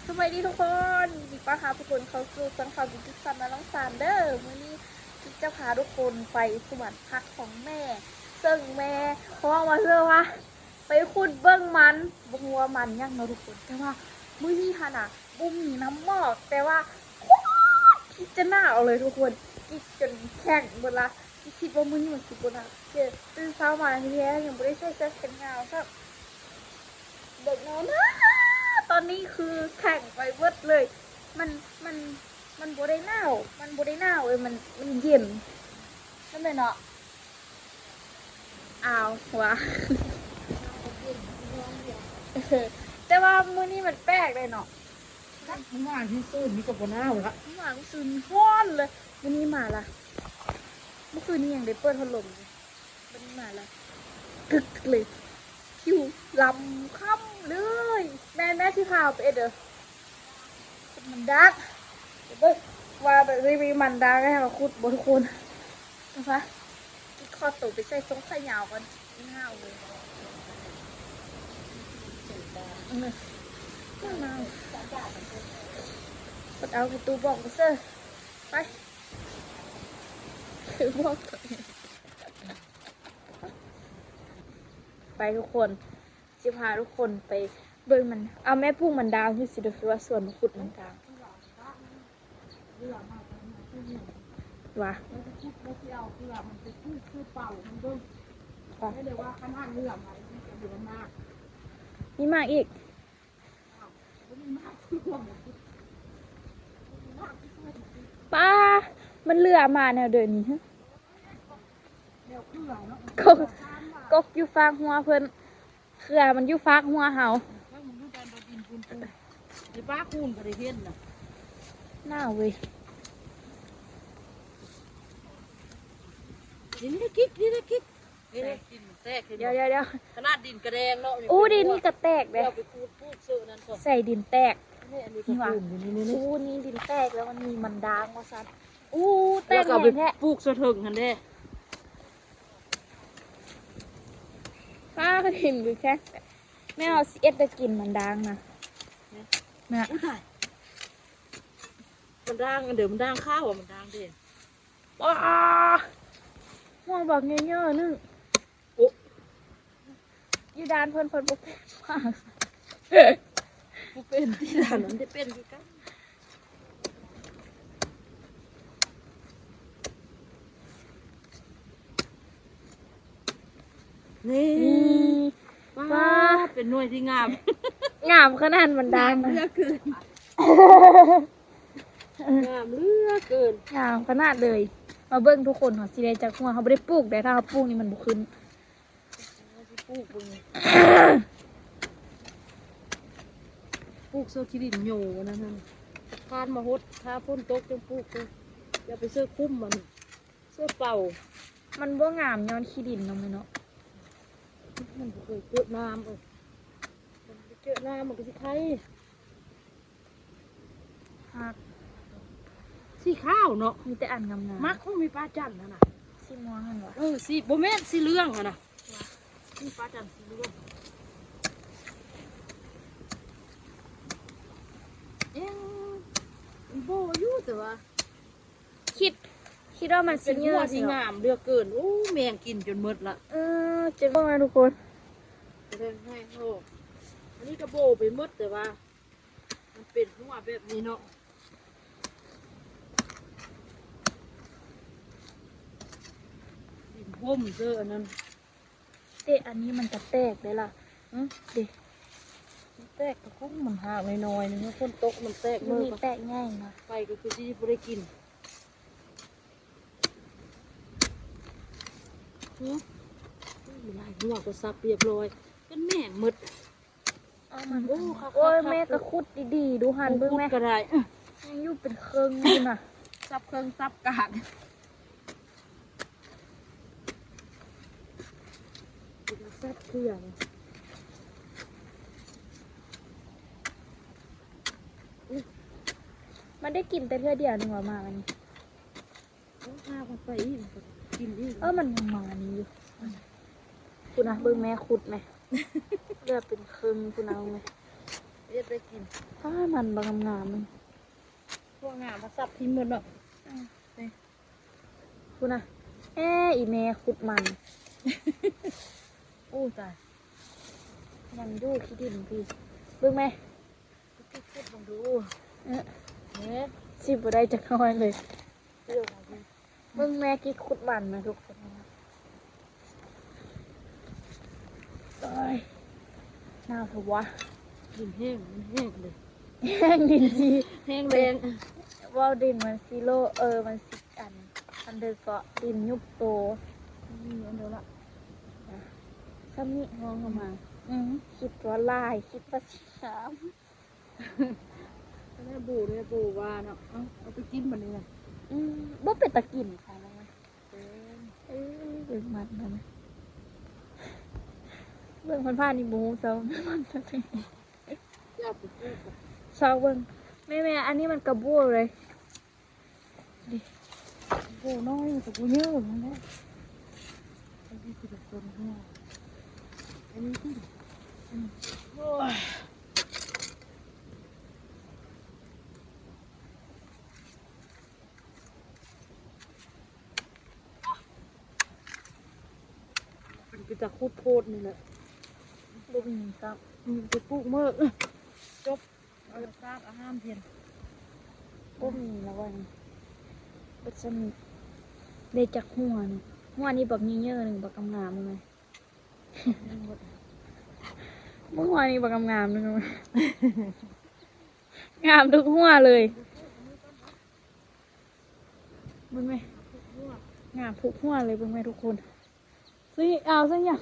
ສະບາຍດີທຸກຄົນ ຍິນດີຕ້ອນຮັບທຸກຄົນເຂົ້າສູ່ຊ່ອງຂ່າວ Beauty Channel ນ້ອງສານເດີ້. ມື້ນີ້ກິກຈະພາທຸກຄົນໄປສວນຜັກຂອງແມ່ ເຊິ່ງແມ່ຮ້ອງມາເຊີວ່າ ໄປຂຸດເບິ່ງມັນ ບໍ່ຮູ້ວ່າມັນຫຍັງເນາະທຸກຄົນ. ແຕ່ວ່າມື້ນີ້ຫັ້ນນະ ບໍ່ມີນ້ຳໝອກ ແຕ່ວ່າໂຄດທີ່ຈະໜາວເລີຍທຸກຄົນ ກິກຈົນແຂງເບິດລະ. ຄິດວ່າມື້ນີ້ມັນຊິບໍ່ໜາວ ເອີ ຕື່ນເຊົ້າມາແທ້ໆ ຍັງບໍ່ໄດ້ໃສ່ເສື້ອແຂນຍາວຊ້ຳ. ເບິ່ງເອົານະ ຕອນນີ້ຄືແຂງໄປເບິດເລີຍ. ມັນ ມັນ ມັນບໍ່ໄດ້ໜາວ ມັນບໍ່ໄດ້ໜາວເອີຍ ມັນ ມັນເຢັນ ນັ້ນແຫຼະເນາະ. ອ້າວ ຫວາ ແຕ່ວ່າມື້ນີ້ມັນແປກເດ້ເນາະ. ມື້ວານມື້ຊືນນີ້ກໍບໍ່ໜາວລະ ມື້ວານມື້ຊືນນີ້ຮ້ອນເລີຍ. ມື້ນີ້ມາລະ ມື້ຄືນນີ້ຍັງໄດ້ເປີດພັດລົມຢູ່. ບັດນີ້ມາລະ ກຶກເລີຍ ຜິວລຳຄ້ຳເລີຍ. ແມ່ ແມ່ຊິພາເອົາໄປເຮັດເດີ ຂຸດມັນດາງ. ໄປເບິ່ງວ່າແບບມີມັນດາງໃຫ້ເຮົາຂຸດບໍ່ທຸກຄົນ. ໄປ ກິກຂໍໂຕໄປໃສ່ສົ້ງຂາຍາວກ່ອນ ໜາວເລີຍ ເອີ ໜາວ. ເປີດເອົາປະຕູບອກເຊີ ໄປ ບອກ ໄປທຸກຄົນ ຊິພາທຸກຄົນໄປເບິ່ງມັນ. ເອົາ ແມ່ປູກມັນດາງຢູ່ຊິເດີ ຄືວ່າສວນມັງຄຸດມັນດາງ ວ່າ ມີໝາກອີກ. ປ້າ ມັນເຫຼືອມາແນວເດີນີ້ ກົກ ກົກຢູ່ຟາກຫົວເພິ່ນ ເຄືອມັນຢູ່ຟາກຫົວເຮົາ. ນີ້ປ້າຄູນກໍໄດ້ເຫັນນະ ໜາວເວີຍ. ນີ້ ນີ້ກິກ ນີ້ກິກ. ນີ້ ນີ້ ດິນແຕກ ເຫັນບໍ່? ດຽວໆໆ ຂະໜາດດິນກະແດງເນາະ. ໂອ້ ດິນນີ້ກະແຕກເດ້ ເອົາໄປປູກ ປູກເຊີນັ້ນກ່ອນ. ໃສ່ດິນແຕກ ນີ້ ອັນນີ້ກະ ນີ້ຫວາ ປູນຢູ່ນີ້ ນີ້ ນີ້ ໂອ້ ນີ້ດິນແຕກແລ້ວ ມັນມີມັນດາງວ່າຊັ້ນ. ໂອ້ ແຕກແຮງແທ້ ປູກເຊີເທິງຫັ້ນເດ້. ປ້າ ເຫັນຢູ່ແທ້ ແມ່ເອົາຊິເອັດໄດ້ກິນມັນດາງນະ ແມ່. ອຸ້ຍ ຕາຍ ມັນດາງ ອັນເດີ ມັນດາງຂາວ ມັນດາງເດ້. ວ້າ ຫົວບັກໃຫຍ່ໆໜຶ່ງ. ໂອ້ ຢູ່ດ່ານເພິ່ນ ເພິ່ນບໍ່ເປັນໝາກ ບໍ່ເປັນທີ່ດ່ານນັ້ນ ໄດ້ເປັນຄືກັນ. ນີ້ ນີ້ ວ້າ ວ້າ ເປັນໜ່ວຍທີ່ງາມ ງາມຂະໜາດມັນດາງ ງາມເຫຼືອເກີນ. ງາມເຫຼືອເກີນ ງາມຂະໜາດເລີຍ. ມາເບິ່ງທຸກຄົນ ເຮົາຊິໄດ້ຈັກຫົວ ເຮົາບໍ່ໄດ້ປູກເດ້ ຖ້າເຮົາປູກນີ້ມັນບໍ່ຂຶ້ນ. ເຮົາຊິປູກເບິ່ງ ປູກເຊີຂີ້ດິນໂຍອັນນັ້ນຫັ້ນ ຄານມາຫົດ ຖ້າຝົນຕົກຈັ່ງປູກເດີ ຢ່າໄປເຊີຄຸ້ມມັນ ເຊີເປົ່າ. ມັນບໍ່ງາມຍ້ອນຂີ້ດິນເນາະແມ່ເນາະ ມັນບໍ່ເຄີຍເຈີນ້ຳ ເອີ ມັນໄປເຈີນ້ຳມັນກໍຊິໄຄ. ຮັກ ສີຂາວເນາະ ມີແຕ່ອັນງາມໆ ມັກຂອງມີປາຈັນຫັ້ນນະ ສີມ່ວງຫັ້ນຫວາ ເອີ ສີ ບໍ່ແມ່ນ ສີເຫຼືອງຫັ້ນນະ ມີປາຈັນສີເຫຼືອງ. ເອີ ມັນບໍ່ຢູ່ ແຕ່ວ່າ ຄິດ ຄິດວ່າມັນຊິເຍີ້ ເປັນຫົວທີ່ງາມເຫຼືອເກີນ. ໂອ້ ແມງກິນຈົນໝົດລະ ເອີ ຈົນໝົດລະທຸກຄົນ. ແສດງໃຫ້ ໂອ້ ອັນນີ້ກະໂບໄປໝົດ ແຕ່ວ່າມັນເປັນຫົວແບບນີ້ເນາະ ດິນຫົ່ມເຊີອັນນັ້ນ. ເຕະອັນນີ້ມັນກະແຕກເດ້ລະ ຫຶ ເດ ມັນແຕກກະຄຸ້ງ ມັນຫາກນ້ອຍໆໜຶ່ງ ຝົນຕົກມັນແຕກເມີ ແຕກໃຫຍ່ນະ ໄປກໍຄືຊິບໍ່ໄດ້ກິນ. ຫຶ ມີຫຼາຍຫົວກໍສັບຮຽບຮ້ອຍ ເປັນແມງໝົດ. ເອົາມັນ ໂອ້ ຄັກໆໆ ໂອ້ຍ ແມ່ກະຂຸດດີໆ ດູຫັ້ນເບິ່ງແມ່ ກະໄດ້ ຍັງຢູ່ເປັນເຄິ່ງຢູ່ນະ ສັບເຄິ່ງສັບກາງ. ສັບເຄື່ອງ ມັນໄດ້ກິນແຕ່ເທື່ອດຽວໜຶ່ງວ່າ ໝາມັນນີ້ ເອີ ພາມັນໄປອີກ ມັນກໍກິນອີກ. ເອີ ມັນຍັງມານີ້ຢູ່ ພຸ້ນນະ ເບິ່ງແມ່ຂຸດແມ ເຫຼືອເປັນເຄິ່ງພຸ້ນນະ ເບິ່ງແມ. ເຮັດໄປກິນ. ອ້າ ມັນບັກງາມໆ ນີ້ ພວກງາມມາສັບຖິ້ມໝົດເນາະ. ອືມ ນີ້ ພຸ້ນນະ ແອ້ ອີແມ່ຂຸດມັນ. ໂອ້ ຕາຍ ມັນຢູ່ຂີ້ດິນພີ້ ເບິ່ງແມ. ໄປຂຸດເບິ່ງດູ. ເອີ ເອີ ຊິບໍ່ໄດ້ຈັກໜ້ອຍເລີຍ. ເບິ່ງແມ່ກີ້ຂຸດມັນນະທຸກຄົນ. ໂອ້ຍ ໜາວແທ້ວະ. ດິນແຫ້ງ ມັນແຫ້ງເດ້ ແຫ້ງ ດິນຊິແຫ້ງແລ້ງ. ເວົ້າດິນມັນຊິໂລ ເອີ ມັນຊິອັນ ອັນເດີເກາະ ດິນຍຸບໂຕ. ອືມ ອັນເດີລະ ສ່ຳນີ້ ຮອງເຂົ້າມາ. ອືມ ຄິດວ່າຫຼາຍ ຄິດວ່າຊິງາມ. ແລ້ວໂບ ແລ້ວໂບວ່າເນາະ. ເອົາ ເອົາໄປກິນບັດນີ້ນະ. ອືມ ບໍ່ເປັນຕາກິນຊະ. ເອີ ເບິ່ງມັນນະ ເບິ່ງຜ່ານໆ ນີ້ບໍ່ຮູ້ຊະວ່າມັນ ຢາກໄປປູກ. ຊອກເບິ່ງ ແມ່ໆ ອັນນີ້ມັນກະບົວເລີຍ. ໂອ້ ນ້ອຍກະບໍ່ເຍອະນັ້ນແຫຼະ. ອັນນີ້ຄືຕົ້ນຫົວ ອັນນີ້ຄື ໂອ້ຍ ເພິ່ນຄືຈະຂຸດໂພດນີ້ແຫຼະ. ບໍ່ມີຊ້ຳ ອືມ ໄປປູກເມີ ຈົບ. ເອົາສາກອາຫານເພິ່ນ ບໍ່ມີແລ້ວວ່ານີ້. ເບິດສ່ຳນີ້ ໄດ້ຈັກຫົວນີ້ ຫົວນີ້ບັກເຍີໆ ໜຶ່ງ ບັກງາມໆ ເລີຍ. ເບິ່ງຫົວນີ້ບັກງາມໆ ໜຶ່ງ ງາມທຸກຫົວເລີຍ. ເບິ່ງແມ ງາມທຸກຫົວເລີຍ. ເບິ່ງແມທຸກຄົນ ຊື້ເອົາ ຊື້ຫຍັງ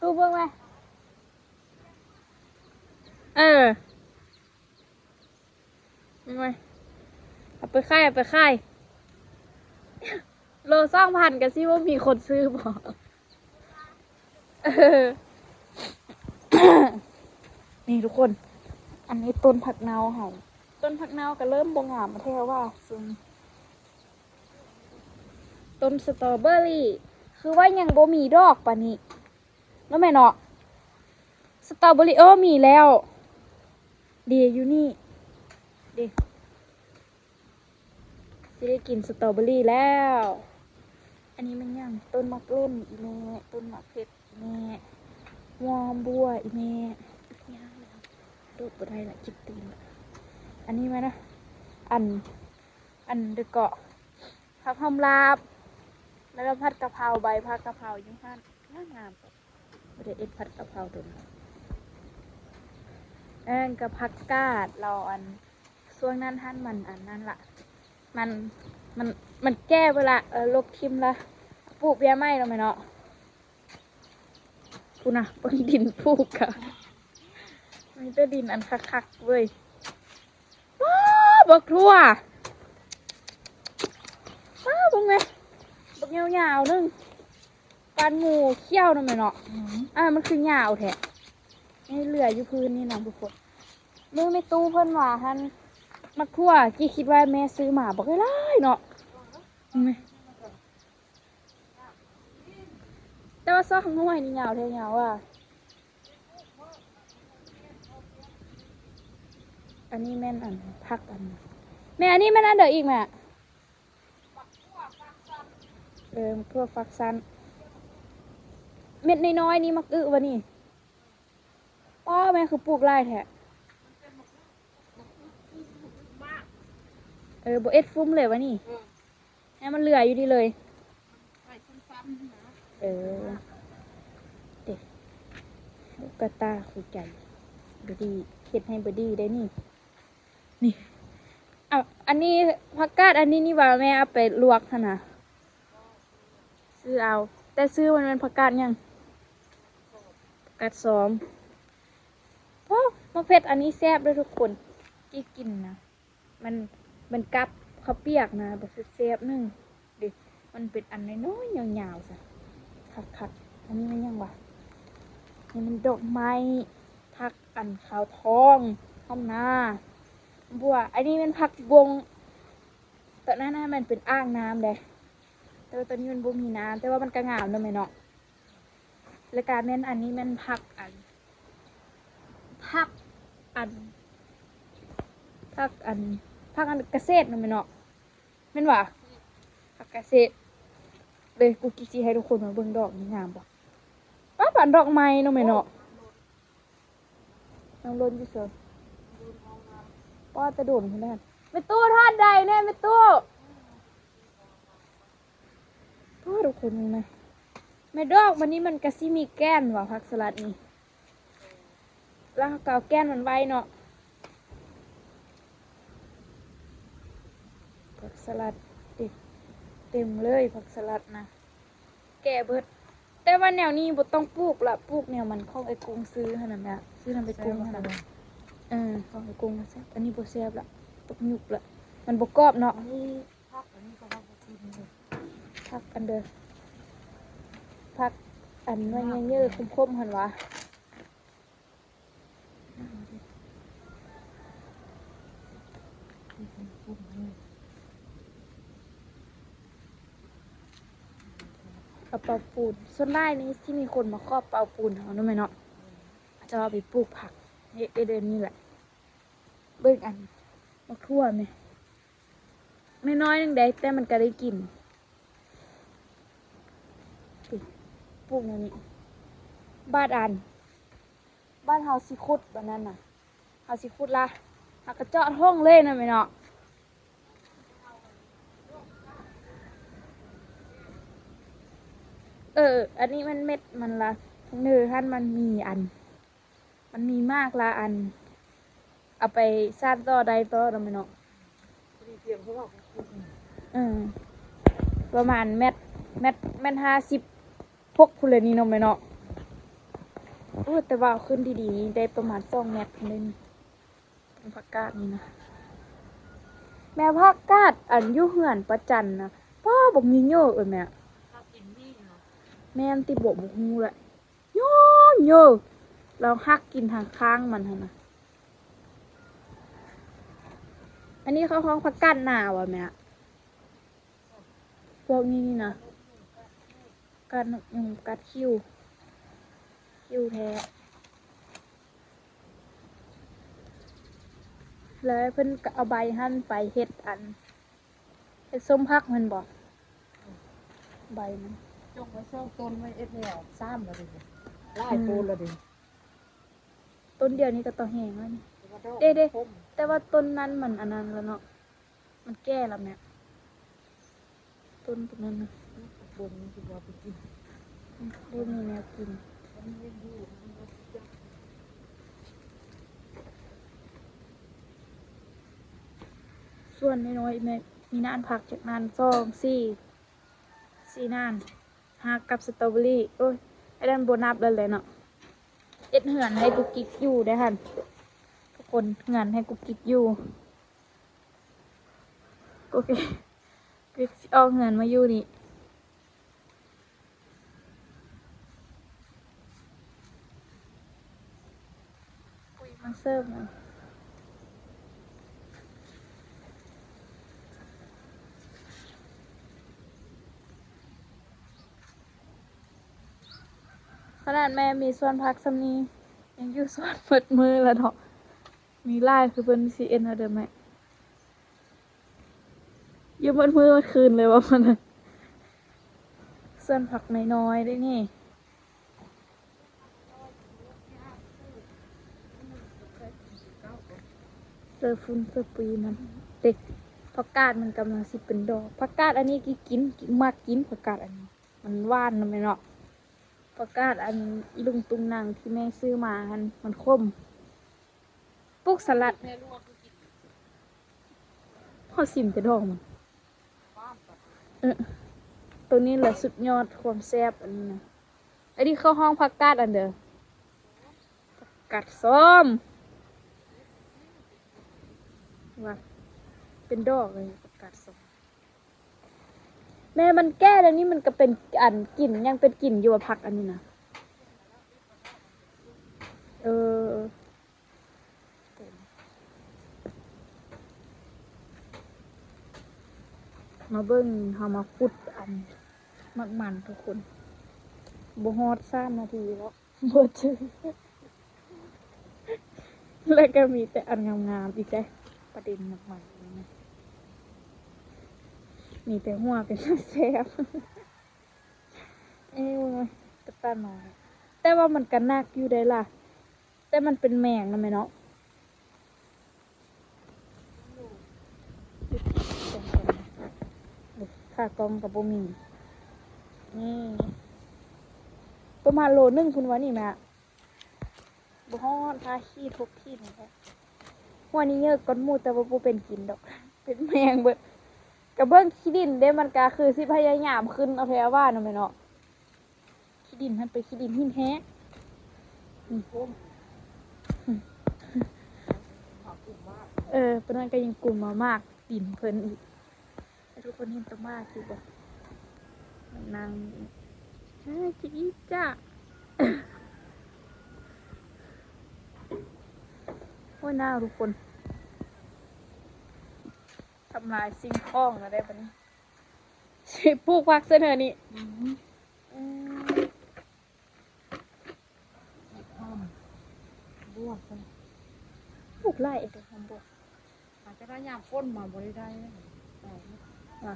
ຕູ້ເບິ່ງແມ. ເອີ ເອົາໄປຂາຍ ເອົາໄປຂາຍ ໂລສອງພັນ ກະຊິບໍ່ມີຄົນຊື້ບໍ? ເອີ ນີ້ທຸກຄົນ ອັນນີ້ຕົ້ນຜັກເນົ່າເຮົາ. ຕົ້ນຜັກເນົ່າກະເລີ່ມບໍ່ງາມແທ້ວ່າ ຊຸ່ມ ຕົ້ນສະຕໍເບີຣີ ຄືວ່າຍັງບໍ່ມີດອກປານນີ້. ເນາະແມ່ເນາະ ສະຕໍເບີຣີ ເອີ ມີແລ້ວ ເດ ຢູ່ນີ້ເດ ຊິໄດ້ກິນສະຕໍເບີຣີແລ້ວ. ອັນນີ້ແມ່ນຫຍັງ? ຕົ້ນໝາກເລັ່ນອີແມ່ ຕົ້ນໝາກເຜັດອີແມ່ ຫົວບົວອີແມ່ ທຸກຢ່າງແລ້ວ ໂດດບໍ່ໄດ້ລະ ເຈັບຕີນລະ. ອັນນີ້ມານະ ອັນ ອັນເດເກາະ ຜັກຫອມລາບ ແລ້ວກະຜັດກະເພົາ ໃບຜັກກະເພົາຢູ່ຫັ້ນ ງາມໆ ບໍ່ໄດ້ເຮັດຜັດກະເພົາດົນ. ແລ້ວກະຜັກກາດ ລາວອັນ ຊ່ວງນັ້ນຫັ້ນມັນອັນນັ້ນລະ ມັນ ມັນ ມັນແກ່ເບິດລະ ເອີ ລົກຖິ້ມລະ ປູກເບ້ຍໃໝ່ລະແມ່ເນາະ. ພຸ້ນນະ ເບິ່ງດິນປູກກະ ມີແຕ່ດິນອັນຄັກໆ ເວີຍ. ວ້າວ ບັກຖົ່ວ ວ້າວ ເບິ່ງແມ ບັກຍາວໆ ໜຶ່ງ ປານງູຂຽວນັ້ນແມ່ນເນາະ. ອືມ ອ່າ ມັນຄືຍາວແທ້. ນີ້ເຫຼືອຢູ່ພື້ນນີ້ນະທຸກຄົນ. ມື້ແມ່ຕູ້ເພິ່ນວ່າຫັ້ນ ໝາກຖົ່ວ ກີ້ຄິດວ່າແມ່ຊື້ມາບັກຫຼາຍເນາະ. ເບິ່ງແມ ແຕ່ວ່າຊອກໜ່ວຍນີ້ຍາວແທ້ຍາວວ່າ. ອັນນີ້ແມ່ນອັນຜັກອັນ ແມ່ ອັນນີ້ແມ່ນອັນໃດອີກແມ່? ເອີ ໝາກຖົ່ວຝັກສັ້ນ ເມັດນ້ອຍໆ ນີ້ໝາກອຶຫວານີ້? ປ້າ ແມ່ຄືປູກຫຼາຍແທ້. ເອີ ບໍ່ເອັດຟຸມເລີຍຫວານີ້? ເອີ ໃຫ້ມັນເຫຼືອຢູ່ນີ້ເລີຍ. ເອີ ເດ ລູກກະຕາຄູ່ໃຈ ບອດີ້ ເຮັດໃຫ້ບອດີ້ໄດ້ນີ້. ນີ້ ເອົາ ອັນນີ້ຜັກກາດ ອັນນີ້ນີ້ຫວາ ແມ່ເອົາໄປລວກຫັ້ນນະ. ຊື້ເອົາ ແຕ່ຊື້ມັນແມ່ນຜັກກາດຫຍັງ? ຜັກກາດຊອມ. ໂອ້ ໝາກເຜັດອັນນີ້ແຊບເດີ້ທຸກຄົນ ກີ້ກິນນະ ມັນ ມັນກັບເຂົ້າປຽກນະ ແບບແຊບໆ ໜຶ່ງເດ ມັນເປັນອັນນ້ອຍໆ ຍາວໆ ຊະ ຄັກໆ. ອັນນີ້ແມ່ນຫຍັງຫວາ? ນີ້ມັນດອກໄມ້ ຜັກອັນຂາວທອງ ຫອມນາ ບົວ. ອັນນີ້ແມ່ນຜັກບົ້ງ ຕອນນັ້ນນະມັນເປັນອ່າງນ້ຳເດ້ ແຕ່ວ່າຕອນນີ້ມັນບໍ່ມີນ້ຳ ແຕ່ວ່າມັນກະງາມເນາະແມ່ເນາະ. ແລ້ວກະແມ່ນອັນນີ້ແມ່ນຜັກອັນ ຜັກ ອັນ ຜັກອັນ ຜັກອັນກະເສດນັ້ນແມ່ນເນາະ ແມ່ນຫວາ? ຜັກກະເສດເດ້. ກູກິກຊິໃຫ້ທຸກຄົນມາເບິ່ງດອກນີ້ງາມບໍ່? ປ້າ ປານດອກໄມ້ເນາະແມ່ເນາະ. ນ້ຳລົ້ນຢູ່ເຊີ ປ້າ ແຕ່ດົນພຸ້ນແຫຼະ. ແມ່ຕູ້ ທອດໄດ້ແດ່ແມ່ຕູ້. ໂອ້ ທຸກຄົນເບິ່ງນະ ແມ່ດອກມັນນີ້ມັນກະຊິມີແກ່ນວ່າ ຜັກສະລັດນີ້ ແລ້ວເຮົາກະເອົາແກ່ນມັນໄວ້ເນາະ. ຜັກສະລັດ ເຕັມເລີຍ ຜັກສະລັດນະ ແກ່ເບິດ. ແຕ່ວ່າແນວນີ້ບໍ່ຕ້ອງປູກລະ ປູກແນວມັນຂອງໄອ້ກຸ້ງຊື້ຫັ້ນນະແມ່ ຊື້ນຳໄອ້ກຸ້ງຫັ້ນນະ. ເອີ ຂອງໄອ້ກຸ້ງນະແຊບ ອັນນີ້ບໍ່ແຊບລະ ຕົກຍຸກລະ ມັນບໍ່ກອບເນາະ. ອັນນີ້ຜັກ ອັນນີ້ກໍວ່າບໍ່ກິນເລີຍ ຜັກອັນເດີ ຜັກອັນໜ່ວຍເຍີ້ໆ ຂົມໆ ຫັ້ນຫວາ. ເອົາເປົາປູນ ສ່ວນຫຼາຍນີ້ຊິມີຄົນມາຂໍເປົາປູນເຮົາເນາະແມ່ເນາະ ເຂົາເຈົ້າເອົາໄປປູກຜັກ ເຮັດໄດ້ແບບນີ້ແຫຼະ. ເບິ່ງອັນໝາກຖົ່ວແມ່ ນ້ອຍໆ ໜຶ່ງເດ້ ແຕ່ມັນກະໄດ້ກິນ. ນີ້ ປູກແນວນີ້ ບາດອັນ ບາດເຮົາຊິຂຸດບາດນັ້ນນະ ເຮົາຊິຂຸດລະ ເຮົາກະເຈາະຖົງເລີຍນະແມ່ເນາະ. ເອີ ອັນນີ້ມັນເມັດມັນລະ ທາງເໜືອຫັ້ນມັນມີອັນ ມັນມີໝາກລະອັນ ເອົາໄປສານຕໍ່ໄດ້ຕໍ່ເນາະແມ່ເນາະ. ເອີ ປະມານແມັດ ແມັດ ແມັດຫ້າສິບຫົກພຸ້ນແຫຼະນີ້ເນາະແມ່ເນາະ. ໂອ້ ແຕ່ວ່າເອົາຂຶ້ນດີໆ ນີ້ໄດ້ປະມານສອງແມັດພຸ້ນເດ້ນີ້. ຜັກກາດນີ້ນະ ແມ່ ຜັກກາດອັນຢູ່ເຮືອນປ້າຈັນນະ ປ້າ ບັກໃຫຍ່ເອີຍແມ່. ແມ່ນຕິ ບໍ່ ບໍ່ຮູ້ແຫຼະ ໃຫຍ່ໆ ລາວຫັກກິນທາງຂ້າງມັນຫັ້ນນະ. ອັນນີ້ເຂົາຮ້ອງຜັກກາດໜາຫວາແມ່? ພວກນີ້ນີ້ນະ ກາດນົກຍຸງ ກາດຂິວ ຂິວແທ້. ແລ້ວເພິ່ນກະເອົາໃບຫັ້ນໄປເຮັດອັນ ເຮັດສົ້ມຜັກແມ່ນບໍ່? ໃບມັນ ຈົ່ງໄວ້ສອງຕົ້ນ ໄວ້ເຮັດແລ້ວ ສາມແລ້ວເດ້ ຫຼາຍໂພດແລ້ວເດ້. ອືມ ຕົ້ນດຽວນີ້ກະຕໍ່ແຮງແລ້ວນີ້ ແຕ່ວ່າດອກ ເດ້ໆ ມັນຄົມ ແຕ່ວ່າຕົ້ນນັ້ນມັນອັນນັ້ນແລ້ວເນາະ. ມັນແກ່ລະແມ່ ຕົ້ນພວກນັ້ນນະ ບໍ່ມີແນວກິນ ບໍ່ມີແນວກິນ. ສວນນ້ອຍໆ ແມ່ ມີໜ້ານຜັກຈັກໜ້ານ ສອງ ສີ່ ສີ່ໜ້ານ ຮັກກັບສະຕໍເບີຣີ. ໂອ້ຍ ອັນນັ້ນບໍ່ນັບແລ້ວແຫຼະເນາະ. ເຮັດເຮືອນໃຫ້ກຸກກິກຢູ່ໄດ໋ຫັ້ນ ທຸກຄົນ ເຮືອນໃຫ້ກຸກກິກຢູ່. ໂອເຄ ກະຊິອອກເຮືອນມາຢູ່ນີ້ ປຸ໋ຍມາເສີມ. ຂະໜາດແມ່ມີສວນຜັກຊ່ຳນີ້ ຍັງຢູ່ສວນໝົດມື້ລະເນາະ. ມີຫຼາຍຄືເພິ່ນຊິເອັນເອົາເດີແມ່ ຢູ່ໝົດມື້ໝົດຄືນເລີຍວ່າມັນນະ. ສວນຜັກນ້ອຍໆ ເດ້ນີ້ ເຊີຝຸ່ນເຊີປຸຍມັນເດ້. ຜັກກາດມັນກຳລັງຊິເປັນດອກ. ຜັກກາດອັນນີ້ກິກກິນ ກິກມັກກິນຜັກກາດອັນນີ້ ມັນຫວານນະແມ່ເນາະ. ຜັກກາດອັນອີລຸງຕຸງນັງທີ່ແມ່ຊື້ມາຫັ້ນ ມັນຂົມ. ປູກສະຫຼັດ ແມ່ລວກຄືກິນ ເຮົາຊິມແຕ່ດອກມັນ. ເອີ ໂຕນີ້ລະສຸດຍອດຄວາມແຊບອັນນີ້ນະ. ອັນນີ້ເຂົາຮ້ອງຜັກກາດອັນເດີ ຜັກກາດຊອມ ວ່າເປັນດອກເລີຍ ຜັກກາດຊອມ. ແມ່ ມັນແກ່ແລ້ວນີ້ ມັນກະເປັນອັນກິນ ຍັງເປັນກິນຢູ່ວ່າຜັກອັນນີ້ນະ. ເອີ ມາເບິ່ງ ເຮົາມາຂຸດອັນໝາກມັນທຸກຄົນ ບໍ່ຮອດສາມນາທີແລ້ວ ບໍ່ເຈີ. ແລ້ວກໍມີແຕ່ອັນງາມໆອີກເດ້. ປະເດັນໝາກໄມ້ນີ້ນະ ມີແຕ່ຫົວເປັນຕາແຊບ. ເອີ ກະຕ່ານ້ອຍ ແຕ່ວ່າມັນກະໜັກຢູ່ເດ້ລະ ແຕ່ມັນເປັນແມງນະແມ່ເນາະ. ຂາກອງກໍບໍ່ມີ ນີ້ ປະມານໂລໜຶ່ງພຸ້ນວ່ານີ້ແມ່. ບໍ່ຮອດ ຫ້າຂີດ ຫົກຂີດນີ້ແຫຼະ. ຫົວນີ້ເຍີກກ່ອນໝູ່ ແຕ່ວ່າບໍ່ເປັນກິນດອກ ເປັນແມງເບິດ. ກະເບິ່ງຂີ້ດິນເດ້ ມັນກະຄືຊິພະຍາຍາມຂຶ້ນເອົາແທ້ວ່າເນາະແມ່ເນາະ. ຂີ້ດິນຫັ້ນເປັນຂີ້ດິນຫີນແຮງ. ເອີ ປານນັ້ນກໍຍັງກຸມມາໝາກຕີນເພິ່ນອີກ. ໃຫ້ທຸກຄົນເຫັນໂຕໝາກຢູ່ບໍ່? ມັນນັ່ງ ເອີ ຈີອີຈະ ໂອ້ຍ ໜາວທຸກຄົນ ທຳລາຍສິ່ງຂອງແລ້ວໄດ໋ບັດນີ້. ຊິປູກຜັກຊະເນີນີ້. ອືມ ອືມ ຫອມບວກ ປູກຫຼາຍເອງ ຫອມບວກ. ອາດຈະໄດ້ຍາມຝົນມາບໍ່ໄດ້ໄດ້ ຕາຍແລ້ວ. ອາ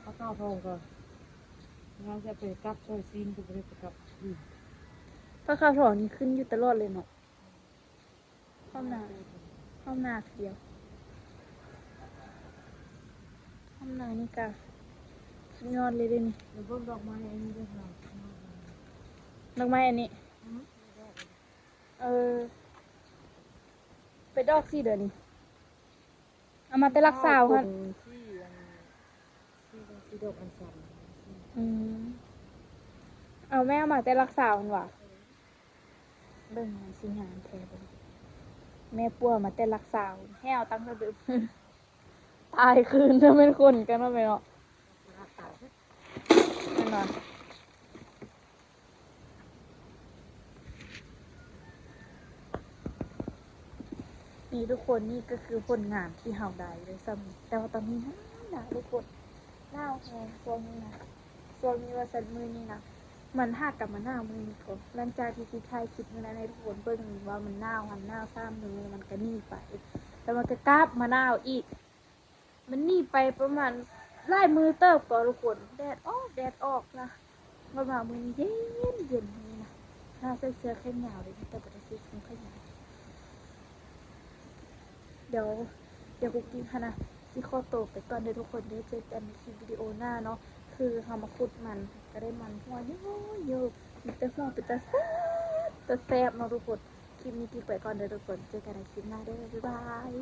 ຜັກຂາວທອງກໍ ເຮົາຈະໄປກັບຊອຍຊີ້ນ ກໍບໍ່ໄດ້ໄປກັບອີກ. ຜັກຂາວທອງນີ້ຂຶ້ນຢູ່ຕະຫຼອດເລີຍເນາະ. ຫ້ອມນາ ຫ້ອມນາດຽວ ຫ້ອມນານີ້ກະສຸດຍອດເລີຍເດ້ນີ້. ແລ້ວເບິ່ງດອກໄມ້ອັນນີ້ເດີ ດອກໄມ້ອັນນີ້. ອືມ ເອີ ເປັນດອກສີເດີນີ້. ເອົາມາແຕ່ຫຼັກຊາວຫັ້ນ. ອືມ ເອົາແມ່ເອົາມາແຕ່ຫຼັກຊາວຫັ້ນຫວາ. ເອີ ເບິ່ງມັນຊິງາມແທ້ບໍ່. ແມ່ປົວມາແຕ່ຫຼັກຊາວ ແຫ້ວຕັ້ງແຕ່ເດີມ ຕາຍຄືນ. ຈະແມ່ນຄົນກັນວ່າແມ່ນເນາະ. ແມ່ນບໍ່? ນີ້ທຸກຄົນ ນີ້ກໍຄືຜົນງານທີ່ເຮົາໄດ້ເລີຍຊ່ຳນີ້. ແຕ່ວ່າຕອນນີ້ໜາວໆ ທຸກຄົນ ໜາວແຮງຊ່ວງນີ້ນະ. ຊ່ວງນີ້ວ່າຊັ້ນ ມື້ນີ້ນະ ມັນຫາກະມາໜາວມື້ນີ້ພໍ. ຫຼັງຈາກທີ່ ທີ່ຖ່າຍຄລິບມື້ນັ້ນໃຫ້ທຸກຄົນເບິ່ງວ່າມັນໜາວຫັ້ນ ໜາວສາມມື້ ແລ້ວມັນກະໜີໄປ ແລ້ວມັນກະກັບມາໜາວອີກ. ມັນໜີໄປປະມານຫຼາຍມື້ເຕີບກໍ ທຸກຄົນ ແດດອອກ ແດດອອກນະ. ມາ ມາມື້ນີ້ເຢັນ ເຢັນມື້ນີ້ນະ. ຫາໃສ່ເສື້ອແຂນຍາວເດ້ ແຕ່ບໍ່ໄດ້ໃສ່ເສື້ອແຂນຍາວ. ດຽວ ດຽວກຸກກິກຫັ້ນນະ ຊິຂໍໂຕໄປກ່ອນເດີທຸກຄົນເດີ. ເຈີກັນໃນຄລິບວິດີໂອໜ້າເນາະ. ຄືເຮົາມາຂຸດມັນ ກໍໄດ້ມັນຫົວເຍີະໆ ມີແຕ່ຫົວເປັນຕາແຊບ ຕາແຊບເນາະທຸກຄົນ. ຄລິບນີ້ກິກໄປກ່ອນເດີທຸກຄົນ ເຈີກັນໃນຄລິບໜ້າເດີ ບາຍບາຍ.